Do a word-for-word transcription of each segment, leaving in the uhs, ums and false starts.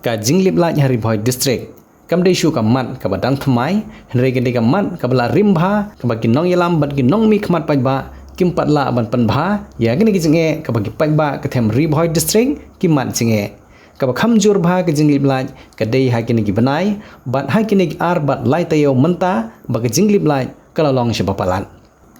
Ka jinglip light ha Ri Bhoi District kam dei shuh ka mat kaba dang thymmai, hynrei ka dei ka mat kaba la rim bha, kaba ki nongïalam bad ki nongmihkhmat paidbah kim pat lah ban pynbha ïa kane ka jingeh kaba ki paidbah ka them Ri Bhoi District ki mad jingeh. Kaba kham jur bha ka jinglip light ka dei ha kine ki bnai, bad ha kine ki ar bad lai taïew mynta ba ka jinglip light ka la long shaba palat.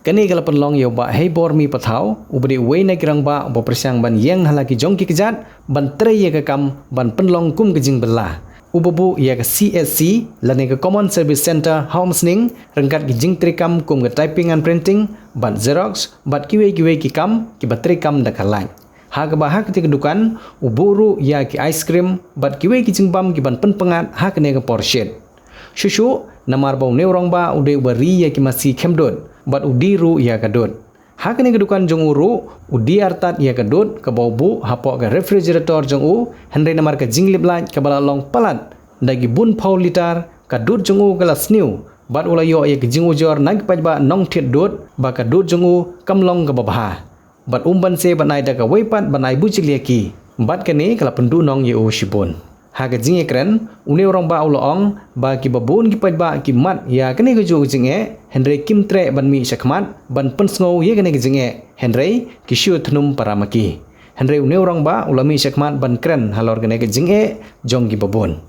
Kane ka la pynlong ïa u Bah Heibormi Pathaw, uba dei uwei na ki rangbah uba pyrshang ban ïeng ha la ki jong ki kjat ban trei ïa ka kam ban pynlong kum ka jingbylla. Uba buh ïa ka C S C lane ka Common Service Centre ha Umsning, ryngkat ki jingtreikam kum ka typing and printing bad xerox bad kiwei kiwei ki kam kiba treikam da ka light. Ha kaba ha kata ka dukan u buh ruh ïa ki ice cream bad kiwei ki jingbam ki ban pynpyngngad ha kane ka por shit. Shuh shuh namar ba une u rangbah u dei uba ri ïa ki masi khem dud bad u die ruh ïa ka dud. Ha kane ka dukan jong u ruh u die artat ïa ka dud kaba u buh hapoh ka refrigerator jong u, hynrei namar ka jinglip light kaba la long palat da ki bun phew litar, ka dud jong u ka la sniew bad u la ïoh ïa ka jingujor na ki paidbah nongthied dud ba ka dud jong u kam long kaba bha. Bad um banse ban ai da kawei pat ban ai buh jylliew ïa ki. Bad kane ka la pynduhnong ïa u shibun. Ha ka jingïakren, une u rangbah u la ong ba kiba bun ki paidbah ki mad ïa kane kajuh ka jingeh, hynrei kim treh ban mih shakhmat ban pynsngew ïa kane ka jingeh, hynrei ki shu thnum para ma ki. Hynrei une u rangbah u la mih shakhmat ban kren halor kane ka jingeh jong kiba bun.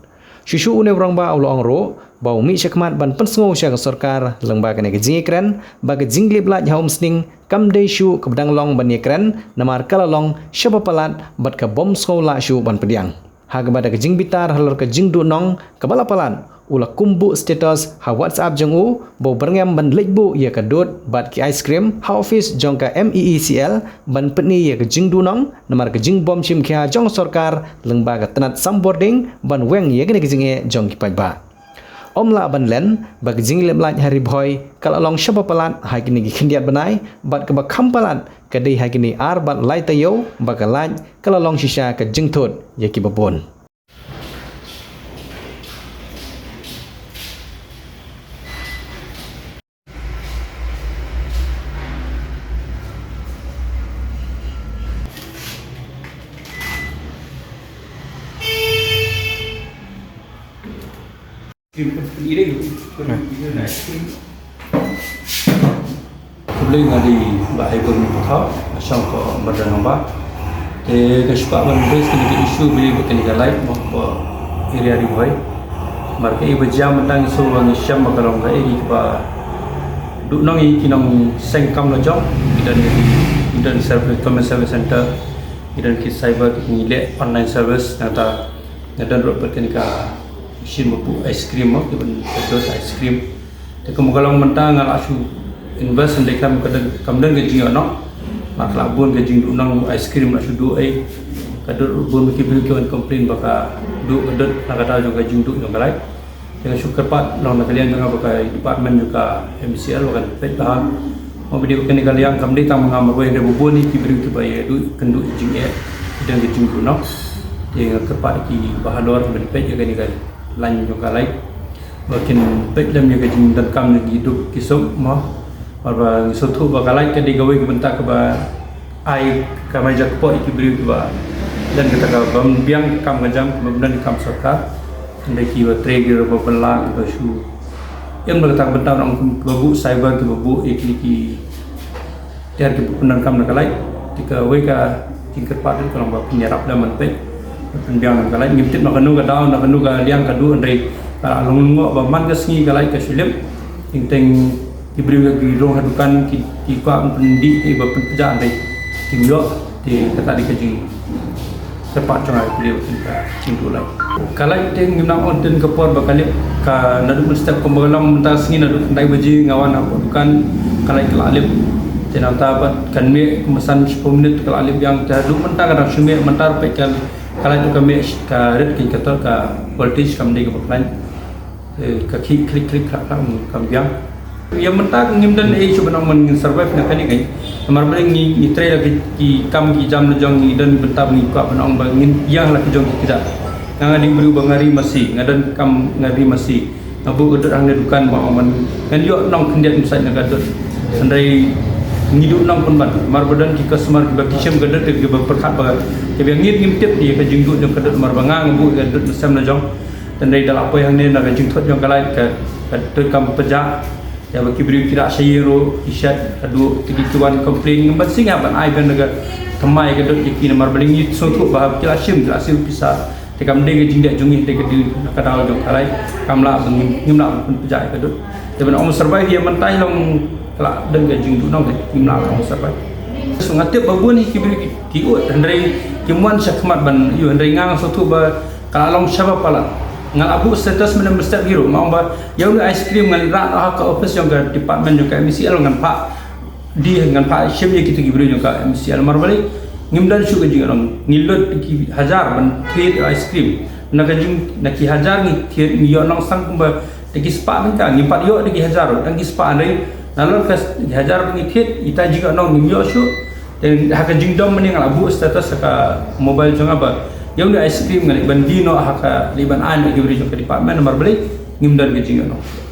Shuh shuh une u rangbah u la ong ruh ba u mih shakhmat ban pynsngew sha ka sorkar lyngba kane ka jingïakren ba ka jinglip light ha Umsning kam dei shuh kaba dang long ban ïakren namar ka la long shaba palat bad ka bym sngew lah shuh ban pdiang. Ha kaba da ka jingbitar halor ka jingduhnong kaba la palat, u la kumbuh status ha WhatsApp jong u ba u byrngem ban leit buh ïa ka dud bad ki ice cream ha office jong ka M E E C L ban pyni ïa ka jingduhnong namar ka jingbym shim khia jong sorkar lyngba ka tnat Sam Bording ban weng ïa kane ka jingeh jong ki paidbah. Ym lah ban len ba ka jinglip light ha Ri Bhoi ka la long shaba palat ha kine ki khyndiat bnai, bad kaba kham palat ka dei ha kine ar bad lai taïew ba ka light ka la long shisha ka jingthut ïa kiba bun. Khublei, nga dei Bah Heibormi Pathaw, nga shong hapoh Umbarjan Nongbah. Te nga sngewbha ban raise kane ka issue ba ïadei bad kane ka light hapoh area Ri Bhoi. Namar kaei ba jia mynta ngi sngew ba ngi shem ba ka long kaei kaba duhnong ïa ki nongseng kam la jong. Ngi don, ngi don service, common service center, ngi don ki cyber, ngi leh online service, nangta nga don ruh bad kane ka machine ba buh ice cream mo, ki ban dot ice cream. Te kumba ka long mynta nga la shu invest, hynrei kam ka don, kam don ka jingïoh noh. Namar ka la bun ka jingduhnong, ice cream la shu duh ei. Ka don bun ki briew ki wan complain ba ka duh ka dot na ka daw jong ka jingduh jong ka light. Te nga shu kyrpad long na ka liang jong nga bad ka department jong ka M C L ba kan peit bha. Mo ba dei kane ka liang kam dei tang ma nga marwei, hynrei ba bun ki briew kiba ïaduh kynduh jingeh, ki don ka jingduhnong. Te nga kyrpad ki ba halor ban peit ïa kane ka line jong ka light ba kin peit lem ïa ka jingdonkam jong ki duk ki suk mo. Namar ba ngi sngewthuh ba ka light ka dei kawei ka bynta kaba ai ka mai ja kpoh ïa ki briew kiba don kata ka bym biang ka kam ka jam, bym don ka kam sorkar. Hynrei kiba trei, kiba bylla, kiba shu im da kata ka bynta, nang kiba buh cyber, kiba buh ïa kine ki tiar kiba pyndonkam da ka light. Te kawei ka jingkyrpad ka long ba phin ïarap lem ban peit, pynbiang da ka light. Ngim tip na kano ka daw, na kano ka liang ka duh, hynrei ka la long lyngngoh ba man ka sngi ka light ka shu lip. Teng teng ki briew ki rung ha dukan ki, ki kwah ban pyndih, ki ba pynpjah, hynrei kim ïoh. Te kata dei ka jingkyrpad jong nga ïa phi, ïa ka jingduh light. Ka light te ngim nang ong dien ka por ba ka lip, ka naduh mynstep kumba ka long mynta ka sngi naduh khyndai baje nga wan hapoh dukan, ka light ka la lip. Te nangta pat kan mih kumba san shiphew minit ka la lip biang, te haduh mynta ka dang shu mih, mynta ruh peit ka, ka light ruh ka mih, ka rit ka, ka voltage kam dei kaba khlaiñ. Eh, ka khih khlik khlik khlak khlak, mm, kam biang. Ïa mynta ka ngim don ei shuh ban ong ba ngin survive na kane ka. Namar ba ngi, ngi trei da ki, ki kam ki jam la jong ngi, don bynta ba ngi kwah ban ong ba ngin ïa la ki jong ki kjat. Nga, nga dei briew ba nga ri masi, nga don kam nga ri masi. Nga buh ka dud hangne dukan ba ong ban ngan ïoh nongkhyndiat mynstep na ka dud. Hynrei Ngi duh nongpynban, namar ba don ki customer kiba ki shem ka dud, kiba pyrkhat ba, kiba ngit ngim tip ïa ka jingduh jong ka dud, namar ba nga nga buh ka dud na sem na jong. Tang dei da la poi hangne na ka jingthut jong ka light ka, ka dud kam pynjah. Ïa ba ki briew ki la shah ïa ruh, ki shet, ka duh, ki dei ki wan complain, ngim ban sngewbha ban ai ban da ka thymmai ka dud ïa ki, namar ba ngi sngewthuh ba ki la shim, ki la siew pisa. Te kam dei ka jingdei jong ngi, te ka dei ka daw jong ka light, kam lah ba ngim, ngim lah ban pynjah ïa ka dud. Te ban ong survive ïa mynta hi long ka la dang ka jingduh nong, te ngim lah ban ong survive. So nga tip ba bun hi ki briew ki, ki ud, hynrei kim wan sha khmat ban ïoh, hynrei nga nga sngewthuh ba ka la long shaba palat. Nga la buh status mynne mynstep hi ruh, nga ong ba ïa une u ice cream ngan rah noh ha ka office jong ka department jong ka M E C L, ngan phah die, ngan phah shim ïa kito ki briew jong ka M E C L, namar balei ngim don shuh ka jingïohnong. Ngi lut ki hajar ban thied ice cream, na ka jing, na ki hajar ngi thied, ngi ïohnong tang kumba da ki spah tyngka, ngim pat ïoh da ki hajar, tang ki spah, hynrei nalor ka ki hajar ba ngi thied, ita jingïohnong ngim ïoh shuh. Te ha ka jingdom mynne nga la buh status ha ka mobile jong nga ba ïa une u ice cream nga leit ban die noh ha ka, leit ban ai noh ïa ki briew jong ka department, namar balei ngim don ka jingïohnong.